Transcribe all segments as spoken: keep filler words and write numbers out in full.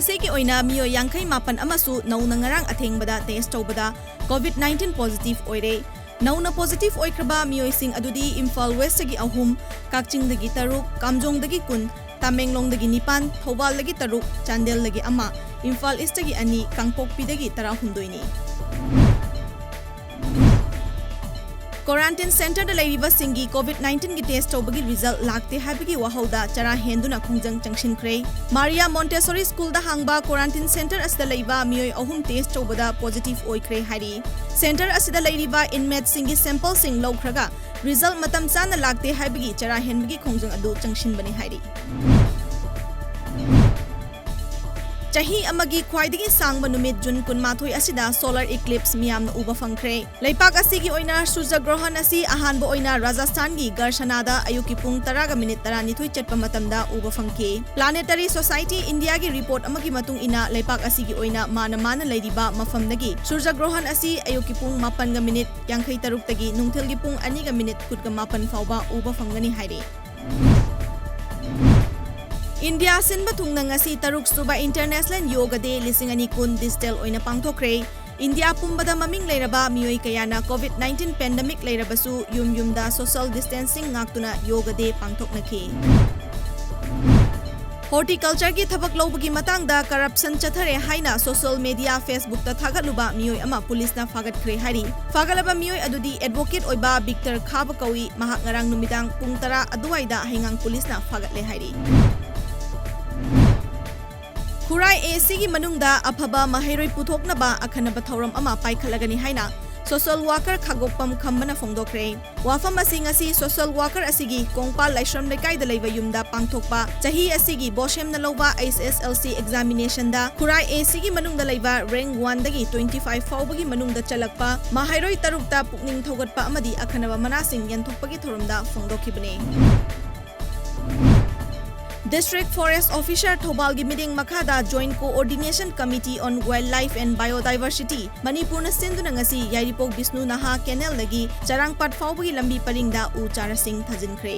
ꯁꯤꯒꯤ ꯑꯣꯏꯅ ꯃꯤꯑꯣꯏ ꯌꯥꯡꯈꯩ ꯃꯥꯄꯟ ꯑꯃꯁꯨ ꯅꯧꯅ ꯉꯔꯥꯡ ꯑꯊꯦꯡꯕꯗ test ꯇꯧꯕꯗ COVID nineteen positive ꯑꯣꯏꯔꯦ꯫ ꯅꯧꯅ positive ꯑꯣꯏꯈ꯭ꯔꯕ ꯃꯤꯑꯣꯏꯁꯤꯡ ꯑꯗꯨꯗꯤ ꯏꯝꯐꯥꯜ West ꯇꯒꯤ ꯑꯍꯨꯝ, ꯀꯛꯆꯤꯡꯗꯒꯤ ꯇꯔꯨꯛ, ꯀꯥꯝꯖꯣꯡꯗꯒꯤ ꯀꯨꯟ, ꯇꯃꯦꯡꯂꯣꯡꯗꯒꯤ ꯅꯤꯄꯥꯟ, ꯊꯧꯕꯥꯜꯗꯒꯤ ꯇꯔꯨꯛ, ꯆꯥꯟꯗꯦꯜꯗꯒꯤ ꯑꯃ, ꯏꯝꯐꯥꯜ East ꯇꯒꯤ ꯑꯅꯤ, ꯀꯥꯡꯄꯣꯛꯄꯤꯗꯒꯤ ꯇꯔꯥꯍꯨꯝꯗꯣꯏꯅꯤ꯫ Quarantine centre ꯗ ꯂꯩꯔꯤꯕꯁꯤꯡꯒꯤ COVID nineteen ꯒꯤ test ꯇꯧꯕꯒꯤ result ꯂꯥꯛꯇꯦ ꯍꯥꯏꯕꯒꯤ ꯋꯥꯍꯧꯗ ꯆꯔꯥ ꯍꯦꯟꯗꯨꯅ ꯈꯣꯡꯖꯪ ꯆꯪꯁꯤꯟꯈ꯭ꯔꯦ꯫ ꯃꯥꯔꯤꯌꯥ ꯃꯣꯟꯇꯦꯁꯣꯔꯤ ꯁ꯭ꯀꯨꯜꯗ ꯍꯥꯡꯕ quarantine centre ꯑꯁꯤꯗ ꯂꯩꯕ ꯃꯤꯑꯣꯏ ꯑꯍꯨꯝ test ꯇꯧꯕꯗ positive ꯑꯣꯏꯈ꯭ꯔꯦ ꯍꯥꯏꯔꯤ꯫ Centre ꯑꯁꯤꯗ ꯂꯩꯔꯤꯕ inmate ꯁꯤꯡꯒꯤ sample ꯁꯤꯡ ꯂꯧꯈ꯭ꯔꯒ result ꯃꯇꯝ ꯆꯥꯅ ꯂꯥꯛꯇꯦ ꯍꯥꯏꯕꯒꯤ ꯆꯔꯥ ꯍꯦꯟꯕꯒꯤ ꯈꯣꯡꯖꯪ ꯑꯗꯨ ꯆꯪꯁꯤꯟꯕꯅꯤ ꯍꯥꯏꯔꯤ꯫ ꯆꯍꯤ ꯑꯃꯒꯤ ꯈ꯭ꯋꯥꯏꯗꯒꯤ ꯁꯥꯡꯕ ꯅꯨꯃꯤꯠ June ꯀꯨꯟꯃꯥꯊꯣꯏ ꯑꯁꯤꯗ solar eclipse ꯃꯤꯌꯥꯝꯅ ꯎꯕ ꯐꯪꯈ꯭ꯔꯦ꯫ ꯂꯩꯄꯥꯛ ꯑꯁꯤꯒꯤ ꯑꯣꯏꯅ ꯁꯨꯔꯖ ꯒ꯭ꯔꯣꯍꯟ ꯑꯁꯤ ꯑꯍꯥꯟꯕ ꯑꯣꯏꯅ ꯔꯥꯖꯁꯊꯥꯟꯒꯤ ꯒꯔꯁꯅꯥꯗ ꯑꯌꯨꯛꯀꯤ ꯄꯨꯡ ꯇꯔꯥꯒ ꯃꯤꯅꯤꯠ ꯇꯔꯥꯅꯤꯊꯣꯏ ꯆꯠꯄ ꯃꯇꯝꯗ ꯎꯕ ꯐꯪꯈꯤ꯫ Planetary Society India ꯒꯤ report ꯑꯃꯒꯤ ꯃꯇꯨꯡ ꯏꯟꯅ ꯂꯩꯄꯥꯛ ꯑꯁꯤꯒꯤ ꯑꯣꯏꯅ ꯃꯥꯅ ꯃꯥꯅ ꯂꯩꯔꯤꯕ ꯃꯐꯝꯗꯒꯤ ꯁꯨꯔꯖ ꯒ꯭ꯔꯣꯍꯟ ꯑꯁꯤ ꯑꯌꯨꯛꯀꯤ ꯄꯨꯡ ꯃꯥꯄꯟꯒ ꯃꯤꯅꯤꯠ ꯌꯥꯡꯈꯩ ꯇꯔꯨꯛꯇꯒꯤ ꯅꯨꯡꯊꯤꯜꯒꯤ ꯄꯨꯡ ꯑꯅꯤꯒ ꯃꯤꯅꯤꯠ ꯀꯨꯟꯒ ꯃꯥꯄꯟ ꯐꯥꯎꯕ ꯎꯕ ꯐꯪꯒꯅꯤ ꯍꯥꯏꯔꯤ꯫ ꯏꯟꯗꯤꯌꯥ ꯁꯤꯟꯕ ꯊꯨꯡꯅ ꯉꯁꯤ ꯇꯔꯨꯛ ꯁꯨꯕ International Yoga Day ꯂꯤꯁꯤꯡ ꯑꯅꯤ ꯀꯨꯟ digital ꯑꯣꯏꯅ ꯄꯥꯡꯊꯣꯛꯈ꯭ꯔꯦ꯫ ꯏꯟꯗꯤꯌꯥ ꯄꯨꯝꯕꯗ ꯃꯃꯤꯡ ꯂꯩꯔꯕ ꯃꯤꯑꯣꯏ ꯀꯌꯥꯅ COVID nineteen pandemic ꯂꯩꯔꯕꯁꯨ ꯌꯨꯝ ꯌꯨꯝꯗ social distancing ꯉꯥꯛꯇꯨꯅ Yoga Day ꯄꯥꯡꯊꯣꯛꯅꯈꯤ꯫ Horticulture ꯒꯤ ꯊꯕꯛ ꯂꯧꯕꯒꯤ ꯃꯇꯥꯡꯗ corruption ꯆꯠꯊꯔꯦ ꯍꯥꯏꯅ social media Facebook ꯇ ꯊꯥꯒꯠꯂꯨꯕ ꯃꯤꯑꯣꯏ ꯑꯃ ꯄꯨꯂꯤꯁꯅ ꯐꯥꯒꯠꯈ꯭ꯔꯦ ꯍꯥꯏꯔꯤ꯫ ꯐꯥꯒꯠꯂꯕ ꯃꯤꯑꯣꯏ ꯑꯗꯨꯗꯤ advocate ꯑꯣꯏꯕ ꯕꯤꯛꯇꯔ ꯈꯥꯕ ꯀꯧꯏ꯫ ꯃꯍꯥꯛ ꯉꯔꯥꯡ ꯅꯨꯃꯤꯗꯥꯡ ꯄꯨꯡ ꯇꯔꯥ ꯑꯗꯨꯋꯥꯏꯗ ꯍꯩꯉꯥꯡ ꯄꯨꯂꯤꯁꯅ ꯐꯥꯒꯠꯂꯦ ꯍꯥꯏꯔꯤ꯫ ꯈꯨꯔꯥꯏ A C ꯒꯤ ꯃꯅꯨꯡꯗ ꯑꯐꯕ ꯃꯍꯩꯔꯣꯏ ꯄꯨꯊꯣꯛꯅꯕ ꯑꯈꯟꯅꯕ ꯊꯧꯔꯝ ꯑꯃ ꯄꯥꯏꯈꯠꯂꯒꯅꯤ ꯍꯥꯏꯅ social worker ꯈꯥꯒꯣꯛꯄꯝ ꯈꯝꯕꯅ ꯐꯣꯡꯗꯣꯛꯈ꯭ꯔꯦ꯫ ꯋꯥꯐꯝ ꯑꯁꯤ ꯉꯁꯤ social worker ꯑꯁꯤꯒꯤ ꯀꯣꯡꯄꯥꯜ ꯂꯥꯏꯁ꯭ꯔꯝ ꯂꯩꯀꯥꯏꯗ ꯂꯩꯕ ꯌꯨꯝꯗ ꯄꯥꯡꯊꯣꯛꯄ ꯆꯍꯤ ꯑꯁꯤꯒꯤ ꯕꯣꯁꯦꯝꯅ ꯂꯧꯕ H S L C examination the Khurai A C ꯒꯤ ꯃꯅꯨꯡꯗ ꯂꯩꯕ rank one ꯗꯒꯤ twenty five ꯐꯥꯎꯕꯒꯤ ꯃꯅꯨꯡꯗ ꯆꯜꯂꯛꯄ ꯃꯍꯩꯔꯣꯏ ꯇꯔꯨꯛꯇ ꯄꯨꯛꯅꯤꯡ ꯊꯧꯒꯠꯄ ꯑꯃꯗꯤ ꯑꯈꯟꯅꯕ ꯃꯅꯥꯁꯤꯡ ꯌꯦꯟꯊꯣꯛꯄꯒꯤ ꯊꯧꯔꯝꯗ ꯐꯣꯡꯗꯣꯛꯈꯤꯕꯅꯤ꯫ District Forest Officer ꯊꯧꯕꯥꯜꯒꯤ ꯃꯤꯠꯌꯦꯡ ꯃꯈꯥꯗ Joint Coordination Committee on Wildlife and Biodiversity ꯃꯅꯤꯄꯨꯔꯅ ꯁꯤꯟꯗꯨꯅ ꯉꯁꯤ ꯌꯥꯏꯔꯤꯄꯣꯛ ꯕꯤꯁꯅꯨ ꯅꯍꯥ canal ꯗꯒꯤ ꯆꯔꯥꯡꯄꯥꯠ ꯐꯥꯎꯕꯒꯤ ꯂꯝꯕꯤ ꯄꯔꯤꯡꯗ ꯎ ꯆꯥꯔꯥꯁꯤꯡ ꯊꯥꯖꯤꯟꯈ꯭ꯔꯦ꯫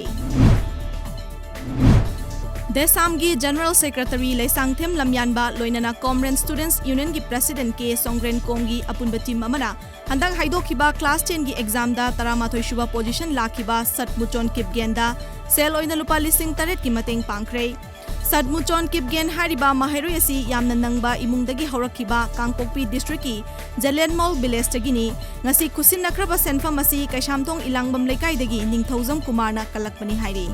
ꯗꯦꯁꯥꯝꯒꯤ General Secretary ꯂꯩꯁꯥꯡꯊꯦꯝ ꯂꯝꯌꯥꯟꯕ ꯂꯣꯏꯅꯅ Comrade Students Unionꯒꯤ President ꯀꯦ ꯁꯣꯡꯒ꯭ꯔꯦꯟ ꯀꯣꯡꯒꯤ ꯑꯄꯨꯟꯕ team ꯑꯃꯅ ꯍꯟꯗꯛ ꯍꯥꯏꯗꯣꯛꯈꯤꯕ class tenꯒꯤ examꯗ ꯇꯔꯥꯃꯥꯊꯣꯏ ꯁꯨꯕ position ꯂꯥꯛꯈꯤꯕ ꯁꯠꯃꯨꯆꯣꯟ ꯀꯤꯞꯒꯦꯟꯗ ꯁꯦꯜ ꯑꯣꯏꯅ ꯂꯨꯄꯥ ꯂꯤꯁꯤꯡ ꯇꯔꯦꯠꯀꯤ ꯃꯇꯦꯡ ꯄꯥꯡꯈ꯭ꯔꯦ꯫ ꯁꯠꯃꯨꯆꯣꯟ ꯀꯤꯞꯒꯦꯟ ꯍꯥꯏꯔꯤꯕ ꯃꯍꯩꯔꯣꯏ ꯑꯁꯤ ꯌꯥꯝꯅ ꯅꯪꯕ ꯏꯃꯨꯡꯗꯒꯤ ꯍꯧꯔꯛꯈꯤꯕ ꯀꯥꯡꯄꯣꯛꯄꯤ districtꯀꯤ ꯖꯂꯦꯟꯃꯣꯜ villageꯇꯒꯤꯅꯤ꯫ ꯉꯁꯤ ꯈꯨꯠꯁꯤꯟꯅꯈ꯭ꯔꯕ ꯁꯦꯟꯐꯝ ꯑꯁꯤ ꯀꯩꯁꯥꯝꯊꯣꯡ ꯏꯂꯥꯡꯕꯝ ꯂꯩꯀꯥꯏꯗꯒꯤ ꯅꯤꯡꯊꯧꯖꯝ ꯀꯨꯃꯥꯔꯅ ꯀꯜꯂꯛꯄꯅꯤ ꯍꯥꯏꯔꯤ꯫